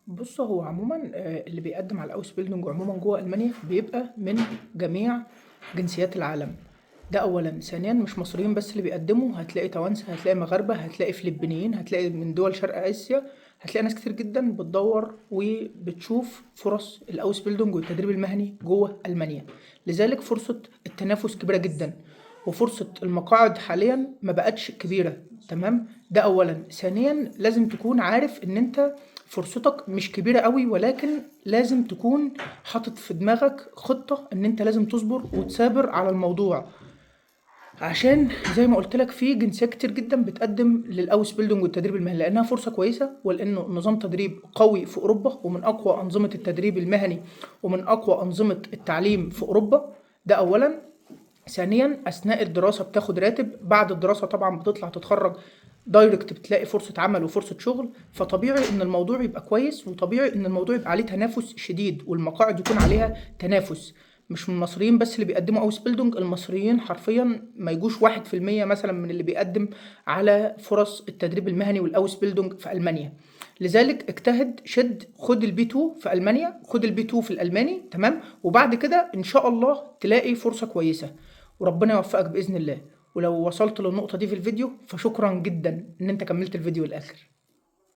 بص، هو عموما اللي بيقدم على ال Ausbildung عموما جوه المانيا بيبقى من جميع جنسيات العالم. ده اولا. ثانيا، مش مصريين بس اللي بيقدموا، هتلاقي توانسه، هتلاقي مغاربه، هتلاقي فلبينيين، هتلاقي من دول شرق اسيا، هتلاقي ناس كتير جدا بتدور وبتشوف فرص ال Ausbildung والتدريب المهني جوه المانيا. لذلك فرصة التنافس كبيرة جدا، وفرصه المقاعد حاليا ما بقتش كبيره. تمام، ده اولا. ثانيا، لازم تكون عارف ان انت فرصتك مش كبيرة قوي، ولكن لازم تكون حاطط في دماغك خطة ان انت لازم تصبر وتثابر على الموضوع، عشان زي ما قلت لك في جنسيات كتير جدا بتقدم لل Ausbildung والتدريب المهني، لانها فرصة كويسه، ولانه نظام تدريب قوي في اوروبا، ومن اقوى انظمة التدريب المهني ومن اقوى انظمة التعليم في اوروبا. ده اولا. ثانيا، اثناء الدراسة بتاخد راتب، بعد الدراسة طبعا بتطلع تتخرج direct بتلاقي فرصة عمل وفرصه شغل. فطبيعي ان الموضوع يبقى كويس، وطبيعي ان الموضوع يبقى عليه تنافس شديد، والمقاعد يكون عليها تنافس. مش من المصريين بس اللي بيقدموا Ausbildung، المصريين حرفيا ما يجوش 1% مثلا من اللي بيقدم على فرص التدريب المهني وال Ausbildung في المانيا. لذلك اجتهد، شد، خد ال B2 في المانيا، خد ال B2 في الالماني، تمام، وبعد كده ان شاء الله تلاقي فرصة كويسه، وربنا يوفقك باذن الله. ولو وصلت للنقطة دي في الفيديو فشكرا جدا ان انت كملت الفيديو للاخر.